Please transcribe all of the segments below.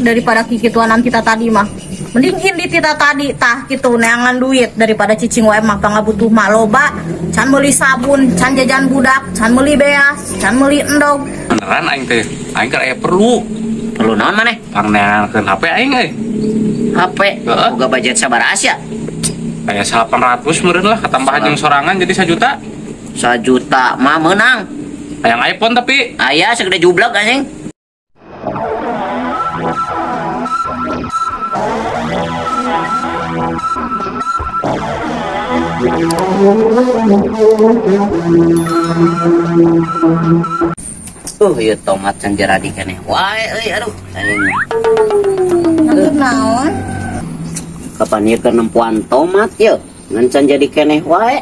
Daripada kikituanan kita tadi mah. Mending indi tita tadi tah kitu neangan duit daripada cicing wae mah pangabutuh mah loba, can meuli sabun, can jajan budak, can meuli beas, can meuli endog. Beneran aing teh, aing keur aya perlu. Perlu naon maneh? Pangneangankeun HP aing euy. HP boga budget sabaraha sia? Aya 800 meureun lah katambahan jeung sorangan jadi 1 juta. 1 juta mah meunang. Hayang iPhone tapi aya segede jublek anjing. Ieu tomat can jadi keneh wae euy aduh anjing. Naon? Kapan ieu keur nempuan tomat yeuh ngan can jadi keneh wae.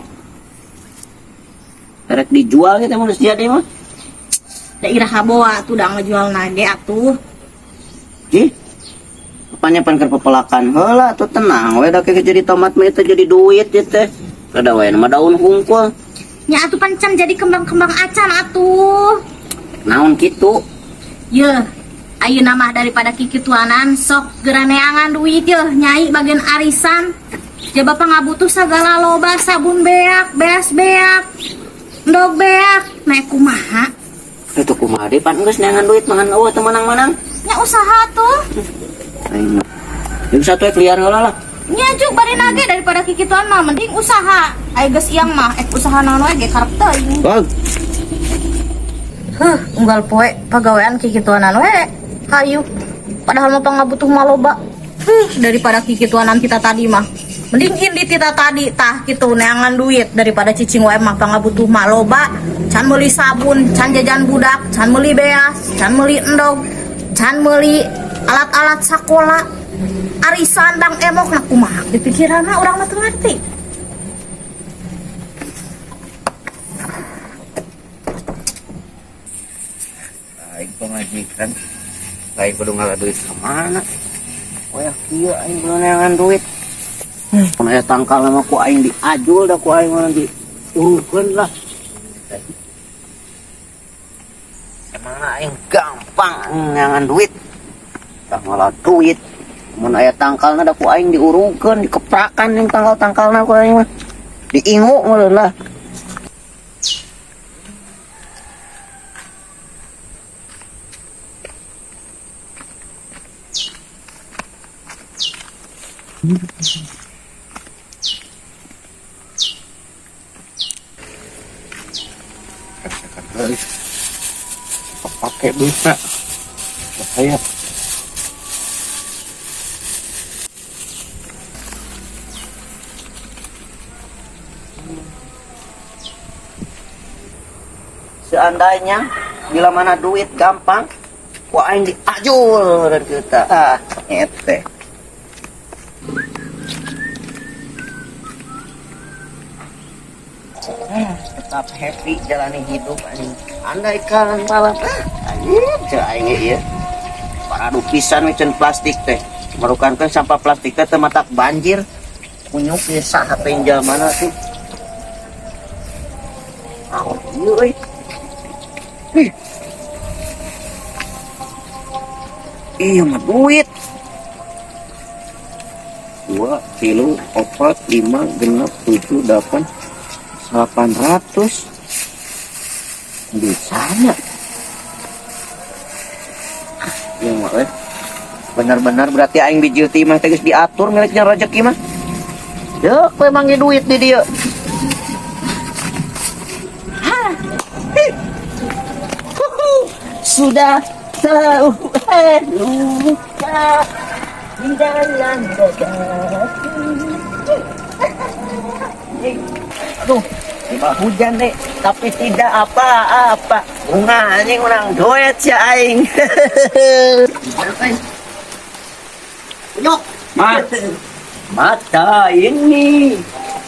Rek dijual kita mun geus jadi mah. Da iraha boa atuh da ngajual nage atuh. Ih. Apanya pan keur pepelakan heula atuh tenang we da jadi tomat mah itu jadi duit ieu teh. Kada we mah daun hungkul. Nya atuh pan can jadi kembang-kembang acan atuh. Naon kitu? Yeuh, ayeuna mah daripada kikituanan sok geura neangan duit yeuh nyai bagian arisan. Ja bapak ngabutuh sagala loba sabun beak, beas beak, endog beak, naik kumaha? Itu kumaha deui pan geus neangan duit mangan eueuh teu menang-menang. Nya usaha tuh. Aing jeung satu liar heula lah. Nya juk bari nage daripada kikituan mah mending usaha. Aya geus iang mah ek usaha naon wae ge karep teuing. Huh, unggal poe pagawean kikituanan we. Hayu. Padahal mah pangabutuh mah loba. Daripada kikituanan kita tadi mah. Mending indi tita tadi tah kitu neangan duit daripada cicing wae mah pangabutuh mah loba, can meuli sabun, can jajan budak, can meuli beas, can meuli endog, can meuli alat-alat sakola, arisan bang emok nah kumaha dipikiranna urang mah teu ngarti. Aing pamajikan, aing kudu ngala duit ka mana? Wah, kieu aing kudu neangan duit. Mun aya tangkal mah ku aing diajul da ku aing mah diurukeun lah. Emang aing gampang neangan duit. Tah ngala duit. Mun aya tangkalna da ku aing diurukeun, dikeprakan jeung tangkal-tangkalna ku aing mah. Diingu meureun lah. Pakai duitnya bahaya. Seandainya bila mana duit gampang, ku aing diajul dan kita ete. Tetap happy jalani hidup anjing. Andaikan malam anjing ceu aing ieu. Paradu pisan we ceun plastik teh. Merukankeun sampah plastik teh teu matak banjir. Kunyuk ieu saha teh jalmana tuh. Naon ieu euy. Ih. Ieu mah duit. 2, 3, 4, 5, 6, 7, 8, 800 di sana. Ya mah benar-benar berarti aing bijil ti mah teh geus diatur miliknya rezeki mah. Deuk we manggih duit di dieu. Sudah tahu luka di dalam dada. Aduh, tiba hujan deh, tapi tidak apa-apa. Bunga anjing urang doet sia aing. Nyok, mata ini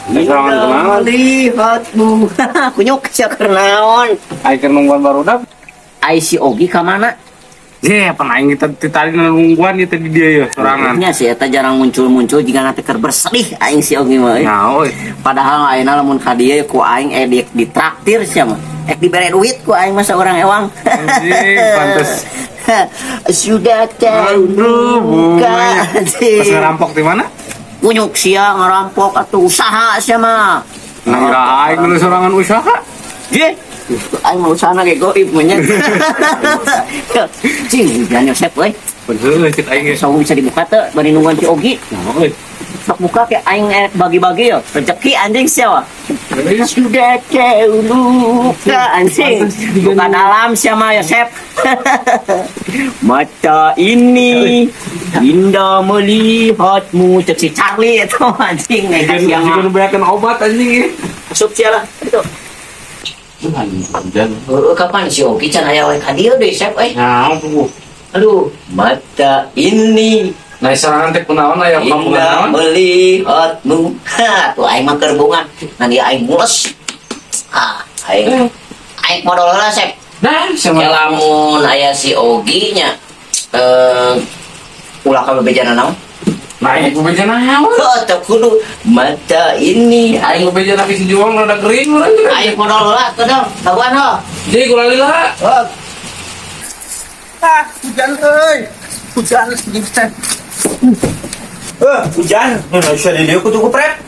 melihatmu. Kunyok sia keur naon? Aing keur nungguan barudak. Ai si Ogi ka mana? Ye, pan aing kita tadi nungguan ieu tadi dia ya sorangan. Nya si eta jarang muncul-muncul jika nanti keur bersedih aing si Ogi mah. Nya euy. Padahal ayeuna lamun ka dieu ku aing ditraktir sia mah. Ek dibere duit ku aing mah saurang ewang. Anjing, pantes. Sudah tahu luka. Pas ngerampok di mana? Kunyuk sia ngerampok atau usaha sia mah. Nah, ira aing nu sorangan usaha. Ye. Aing mau usaha ge goib meunya. Cing, hujan Yosep euy. Bener cek aing ge. Saung bisa dibuka teu bari nungguan si Ogi. Nah, euy. Sok buka ke aing bagi-bagi yo. Rezeki anjing sia wah. Sudah tahu luka anjing. Bukan alam sia mah Yosep. Mata ini indah melihatmu cek si Charlie itu anjing Jika yang nu obat anjing. Asup sia lah itu. Hujan. Kapan si Ogi can aya we ka dieu deui Sep euy. Nah, tunggu. Aduh, mata ini Nah, serangan teh kunaon aya kampungan indah naon? melihatmu. Ha, tuh aing mah keur bunga. Nanti aing mules. Ah, aing aing modal heula Sep. Nah, sama Ya lamun aya si Ogi nya ulah ka bebejana naon? Nah, aing bebeja naon? Oh, teu kudu mata ini Aing aing bebeja napi si Juang rada kering urang teh. aing modal heula teu dong. Daguan ho. Jadi kula lila. Oh, Ah, hujan euy. Hujan sedikit. Hujan. Nu bisa di dieu kutu kuprek.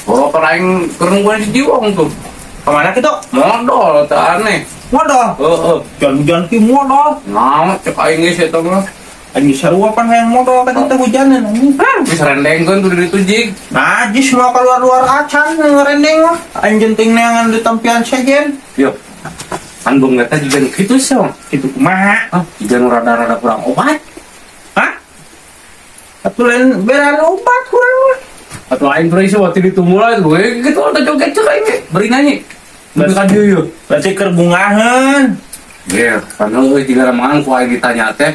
Oh, kan aing keur nungguan si Juang tuh. Kemana kitu? Modal teh aneh. Modal. Heeh. Hujan-hujan ki modal. Nah, cek aing geus eta mah. Anjing sarua pan hayang modal kan teh hujanan anjing. Hah, geus rendengkeun tuh di ditu jig. Nah, jis mau keluar-luar acan ngerendeng mah. Aing jenting neangan di tampian sejen. Yo. Kan bung eta juga nu kitu sih. Kitu kumaha? Ah, jiga nu rada-rada kurang obat. Hah? Atuh lain beran obat kurang mah. Atau aing pernah isi waktu ditumula itu, gue gitu ada joget cek aing ge, beri nanya. Lebih ka dieu yeuh. Berarti keur bungaheun. Iya, karena euy jiga ramangan ku aing ditanya teh.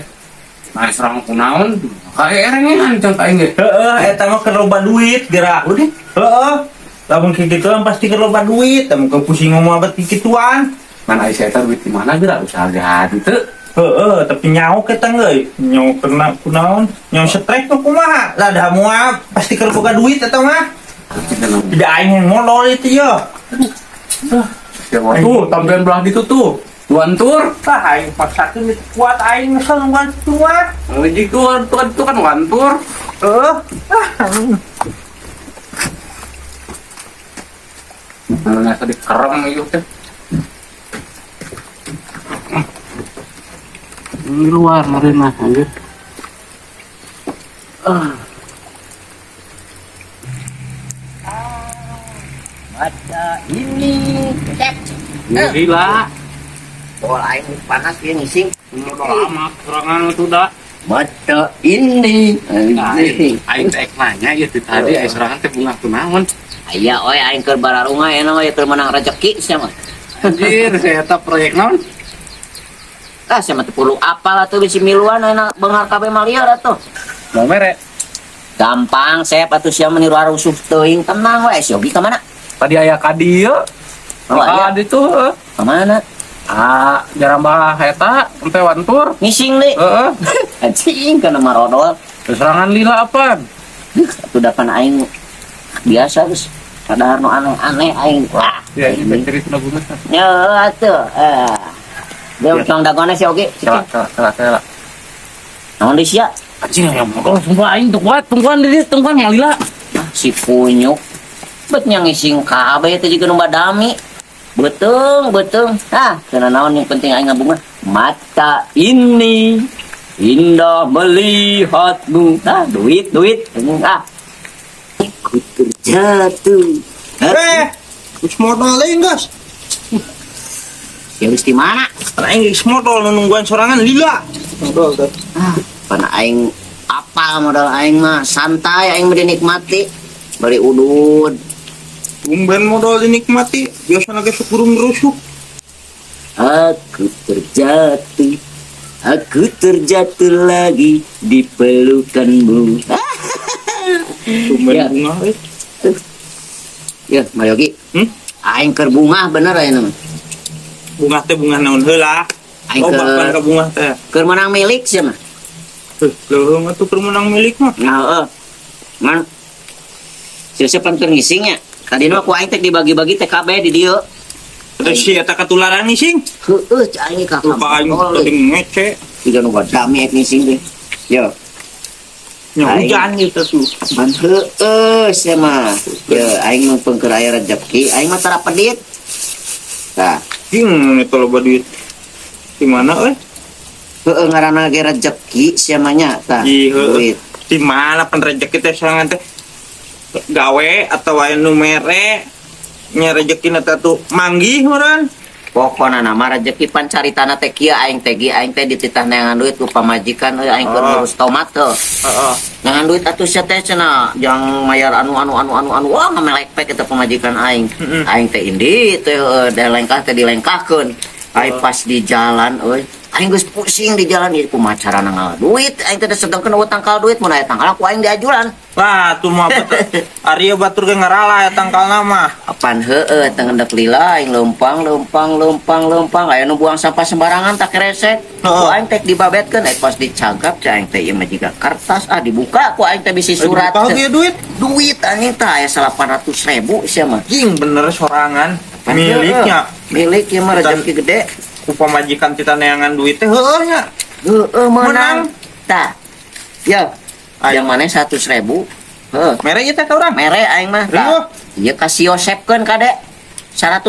Nah, serang kunaon? Kayak erengehan cek aing ge. Heeh, eta mah keur loba duit gerak. Udah. Heeh. Lamun kikituan pasti keur loba duit, lamun keur pusing ngomong abet kikituan. Mana ai eta duit di mana geura usaha ge henteu. Heeh, tapi nyaho kita euy. Nyaho kena kunaon? Nyaho strek mah kumaha? Lah da moal pasti keur boga duit eta mah. Tidak aing yang modal itu ya. Ya tuh, tampilan belah ditu tuh. Wantur. Tah aing paksakeun kuat aing misal nungguan kitu mah. Ngejik tuh, tuh kan wantur. Heeh. Ah. Nah, tadi kerem ieu teh. Di luar marina anjir. Ah. Mata ini Sep. Gila. Bol aing panas ieu ngising. Udah lama kurangan itu dah. Mata ini Aing aing teh nanya ieu teh tadi aing sorangan teh bunga kunaon. Aya oe aing keur bararunga aya mah keur menang rezeki sia mah. Anjir, saya eta proyek naon? Ah, sia mah teu perlu apal atuh bisi miluan ayeuna beunghar kabeh mah lieur atuh. Mau mere. Gampang Sep atuh sia mah niru arusuh teuing tenang we si Ogi ka mana? Tadi aya ka dieu. Oh, aya. Ka ditu heuh. Ka mana? Ah, jarambah eta ente wantur. Ngising deui. Heeh. Anjing kana marodol. Serangan lila apaan? Atuh dapan aing biasa geus. Padahal nu aneh-aneh aing. Wah. Ya, ini cerita bunga. Ya atuh. Ah. Dia ucang dagone si Ogi. Salah. Naon deui sia? Anjing yang modal sumpah aing tuh kuat, tungguan di dieu, tungguan ngalila. Si kunyuk. Bet nya ngising kabeh teh jiga nu badami. Beuteung, beuteung. Ah, kana naon yang penting aing ngabunga. Mata ini indah melihatmu. Ah, duit, duit. Ah. Ikut terjatuh. Geus modal deui geus. Ya geus di mana? Aing geus modal nungguan sorangan lila. Modal teh. Ah, pana aing apa modal aing mah santai aing mah dinikmati. Bari udud. Tumben modal dinikmati, biasana ge sok gerusuk. Aku terjatuh lagi di pelukanmu. Tumben Ya. bunga euy. Ya, Mayogi. Aing keur bungah bener ayeuna mah. Bunga teh bunga naon heula? Aing Oh, bahkan ka bunga teh. Keur menang milik sia mah. Leuheung atuh keur menang milik mah. Nah, heeh. Man. Sia-sia pan keur ngising nya. Tadi mah ku aing teh dibagi-bagi teh kabeh di dieu. Terus si eta katularan ngising. Heueuh, cai aing ka Lupa aing kampung. tadi ngece. Tiga nu badami ek ngising teh. Yo. Nya hujan gitu tuh. Ban heueuh sia mah. Ye aing nu pengker aya rejeki, aing mah tara pedit. Tah, jing itu loba duit. Di mana euy? Heueuh ngaranna ge rejeki sia mah nya tah. Duit. Di mana pan rejeki teh sorangan teh? Gawe atau aya nu mere nya rejekina teh tuh manggih meureun. Pokona nama rejeki pan caritana teh kieu aing teh ge aing teh dititah neangan duit ku pamajikan euy aing keur ngurus tomat heuh. Heeh. Neangan duit atuh sia teh cenah jang mayar anu anu anu anu anu wah ngamelek pek eta pamajikan aing. Aing teh indi teh lengkah teh dilengkahkeun. Aing pas di jalan euy aing geus pusing di jalan ieu kumaha carana ngalah duit aing teh sedengkeun eueuh tangkal duit mun aya tangkal ku aing diajuran. Lah tuh mah ari batur ge ngaralah ya tangkalna mah. Apan heueuh teh ngendek lila aing leumpang leumpang leumpang leumpang aya nu buang sampah sembarangan tak keresek. Ku aing teh dibabetkeun pas dicagap cai aing teh ieu mah jiga kertas ah dibuka ku aing teh bisi surat. Dibuka ge duit. Duit anjing teh aya 800.000 sia mah. Jing bener sorangan miliknya. Milik ieu mah rezeki gede. Ku pamajikan kita neangan duit teh heueuh nya. Heueuh meunang. Tah. Yo. Yang mana 100.000? Heuh. Mere ieu teh ka urang? Mere aing mah. Ieu ka si Yosepkeun kade. 100.000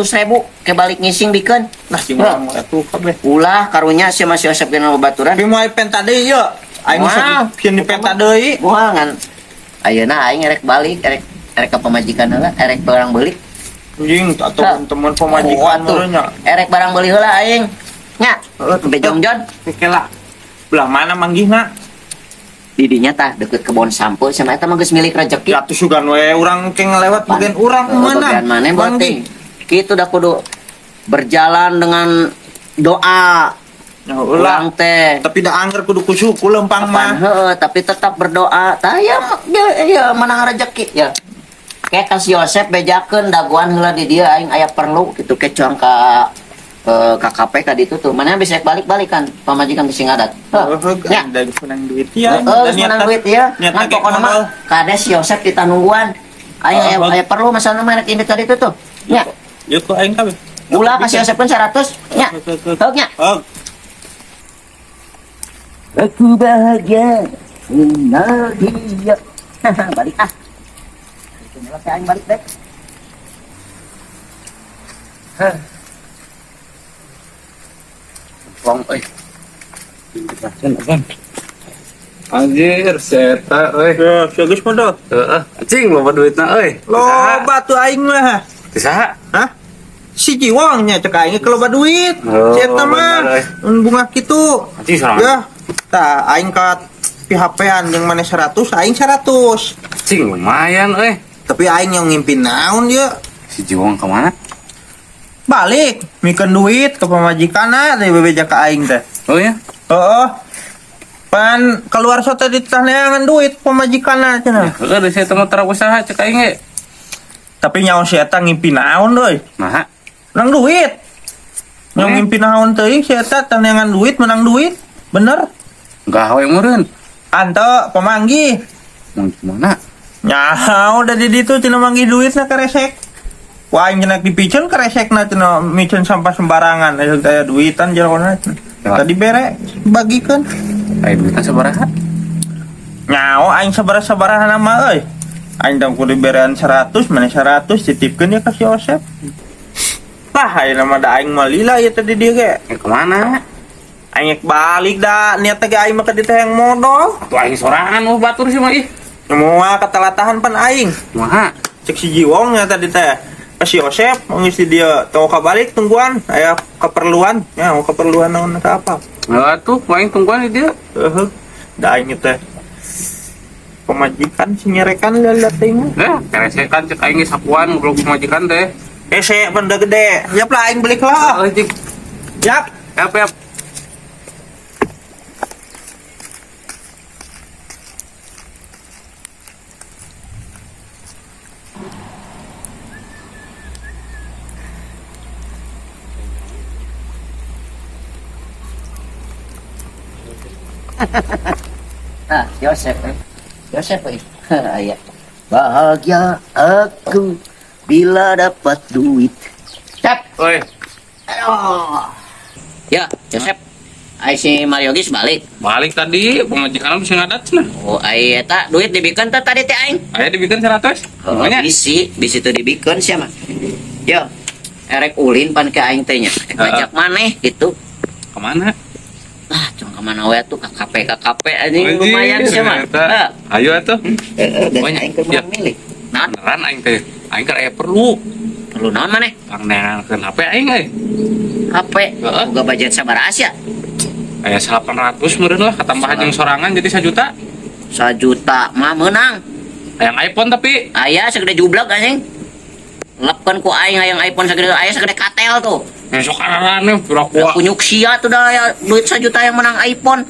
ke balik ngising bikeun. Nah si urang mah atuh kabeh. Ulah karunya si Mas Yosep geuna babaturan. Tapi moal penta deui ieu. Aing mah sieun dipenta deui. Moal ngan ayeuna aing erek balik, erek erek ka pamajikan heula, erek barang beuli. Anjing atuh teman pamajikan meureun nya. Erek barang beuli heula aing. Nya, sampai jongjon. Kela. Belah mana manggihna? Didinya tah deket kebon sampeu sama eta mah geus milik rejeki. Ya atuh sugan we urang ke ngelewat bagian urang mana? Bagian mana berarti? Kitu dah kudu berjalan dengan doa. Ya ulah urang teh. Tapi da angger kudu kusuku lempang mah. Heeh, tapi tetap berdoa. Tah ya ya menang rejeki ya. Kayak kasih Yosep bejakeun dagoan heula di dieu aing aya perlu kitu ke cuang ka KKP ka ditu tuh. Mana bisa balik-balik kan pamajikan bisi ngadat. Heeh, ya. Da geus menang duit ya. Heeh, menang duit ya. Ngan pokona mah kades Yosep kita nungguan. Aing aya perlu masalah mah rek ini tadi itu tuh. Nya. Yuk ku aing kabeh. Ulah kasih Yosep pun 100 nya. Heug nya. Heug. Aku bahagia mengenal dia. Balik ah. Aing balik deh. Hah. Wong euy. Anjir, seta euy. Ya, geus modal. Heeh, anjing loba duitna euy. Loba tuh aing mah. Ti saha? Hah? Si Jiwong nya cek aing ke loba duit. Oh, si eta mah bunga kitu. Anjing sorangan. Ya. Tah aing ka PHP-an jeung maneh 100, aing 100. Anjing lumayan euy. Tapi aing yang ngimpi naon dia. Si Jiwong ke mana? Balik, mikeun duit ke pamajikanna teh bebeja ka aing teh. Oh ya? Heeh. Pan keluar sote ditahneangan duit pamajikanna cenah. Heeh, da sia teh mah tara usaha cek aing ge. Tapi nyaon si eta ngimpi naon deui? Naha? Menang duit. Nyaon ngimpi naon teuing si eta tahneangan duit, menang duit. Bener? Gawe meureun. Ante pamanggih. Mun mana? Nyaho da di ditu cenah manggih duitna keresek. Wah, aing cenah dipiceun keresekna cenah miceun sampah sembarangan aya aya duitan jerona. Tadi bere bagikeun. Aya duitan sabaraha? Nyaho aing sabaraha-sabaraha mah euy. Aing teh kudu berean 100, maneh 100 titipkeun ya ka si Yosep. Tah ayeuna mah da aing mah lila ieu teh di dieu ge. Ke mana? Aing balik da niat teh aing mah ka dieu teh yang modal. Atuh aing sorangan oh batur sih mah ih. Moal katalatahan pan aing. Kumaha? Cek si Jiwong nya tadi teh. Si Yosep ngisi dia tong kabalik tungguan aya keperluan ya mau keperluan naon ka apa. Heeh tuh aing tungguan di dieu. Heeh. Da aing teh pemajikan si nyerekan liat teh mah. Eh, keresekan cek aing sapuan goblok pemajikan teh. Hese benda gede. Yap lah aing balik lah. Heeh, cik. Yap. Yap, yap. Ah, Yosep, Yosep, aya. Bahagia aku bila dapat duit. Cep. Oi. Aduh. Ya, Yosep. Ai si Mario geus balik. Balik tadi pamajikan bisa ngadat cenah. Oh, ai eta duit dibikeun teh tadi teh aing. Aya dibikeun 100. Oh, bisi, bisi teu dibikeun sia mah. Yo, erek ulin pan ke aing teh nya. Rek ngajak maneh gitu. Kemana? Ah, cuma kemana we tuh ke KP anjing lumayan sia mah. Ayo atuh. Heeh, dan aing keur menang milik. Naon? Beneran aing teh. Aing keur aya perlu. Perlu naon maneh? Pangneankeun HP aing euy. HP. Boga budget sabaraha sia? Aya 800 meureun lah katambahan jeung sorangan jadi 1 juta. 1 juta mah meunang. Hayang iPhone tapi aya segede jublag anjing. Lepkeun ku aing hayang iPhone segede aya segede katel tuh. Sok arane pura-pura. Kunyuk sia tuh dah aya duit 1 juta yang menang iPhone.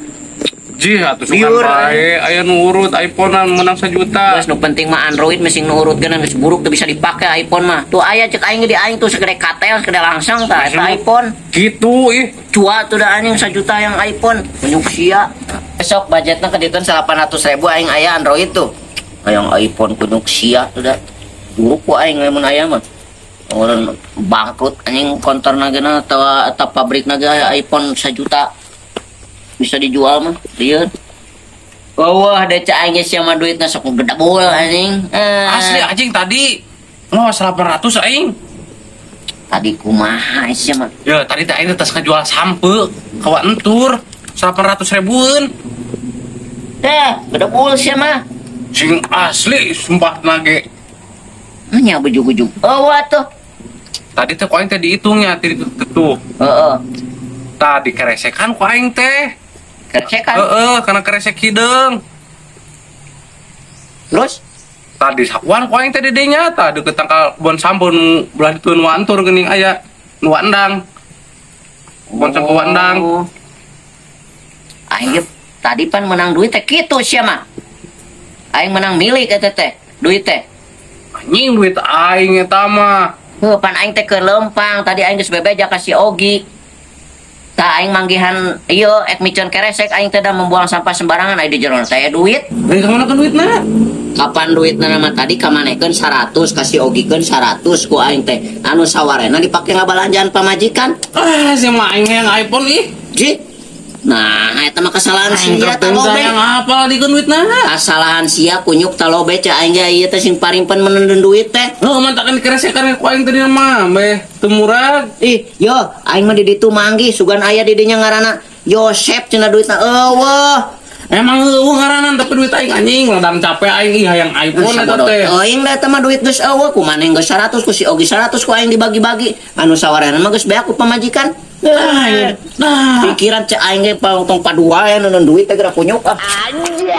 Jih atuh sukan bae aya nu urut iPhone-an menang 1 juta. Geus nu penting mah Android mesing nu urut geuna geus buruk teu bisa dipake iPhone mah. Tuh aya cek aing di aing tuh segede katel segede langsung tah eta iPhone. Gitu ih. Cua tuh dah anjing 1 juta yang iPhone kunyuk sia. Besok budgetna kedituan 800.000 aing aya Android tuh. Hayang iPhone kunyuk sia tuh dah. Buruk ku aing lamun aya mah. Orang bangkrut anjing kontorna geuna atawa pabrikna ge aya iPhone 1 juta. Bisa dijual mah lieur. Wah, da cak aing geus sia mah duitna sok gedebul anjing. Asli anjing tadi oh 800 aing. Tadi kumaha sia mah? Ya, tadi teh aing tas ngajual sampe ka entur 800 ribuan. Teh, gedebul sia mah. Sing asli sumpah nage. Nya bejug-bejug. Oh, atuh. Tadi teh ku aing teh dihitungnya tadi tuh. Heeh. Tadi keresekan ku aing teh. Keresekan? Heeh, karena keresek hideung. Terus? Tadi sakuan ku aing teh di dinya tah deukeut tangkal kebon sampeu nu belah ditu nu antur geuning aya nu endang. Kebon sampeu endang. Oh. Aing tadi pan menang duit teh kitu sia mah. Aing menang milik eta teh, duit teh. Anjing duit aing eta mah. Heuh, pan aing teh keur leumpang, tadi aing geus bebeja ka si Ogi. Tah aing manggihan ieu ek miceun keresek aing teh da membuang sampah sembarangan aya di jero teh duit. Dari kamana kan duitna? Kapan duitna mah tadi kamanekeun 100 kasih Ogikeun 100 ku aing teh. Anu sawarena dipake ngabalanjaan pamajikan. Ah, si mah aing yang iPhone ih. Ji. Nah, eta mah kesalahan sia talobe. Yang apa dikeun duitna? Kesalahan sia kunyuk talobe ca aing ge ieu teh sing parimpen menendun duit teh. Heuh, mantakan keresekan ku aing tadi mah, beh teu murag. Ih, yo, aing mah di ditu manggih sugan aya di dinya ngaranna Yosep cenah duitna eueuh. Emang eueuh ngaranan tapi duit aing anjing ladang capek aing ih hayang iPhone eta teh. Aing da eta mah duit geus eueuh ku maneh geus 100 ku si Ogi 100 ku aing dibagi-bagi. Anu sawarena mah geus beak ku pamajikan. Nah, pikiran cek aing ge tong padua ya nonton duit teh geura kunyuk ah. Anjay.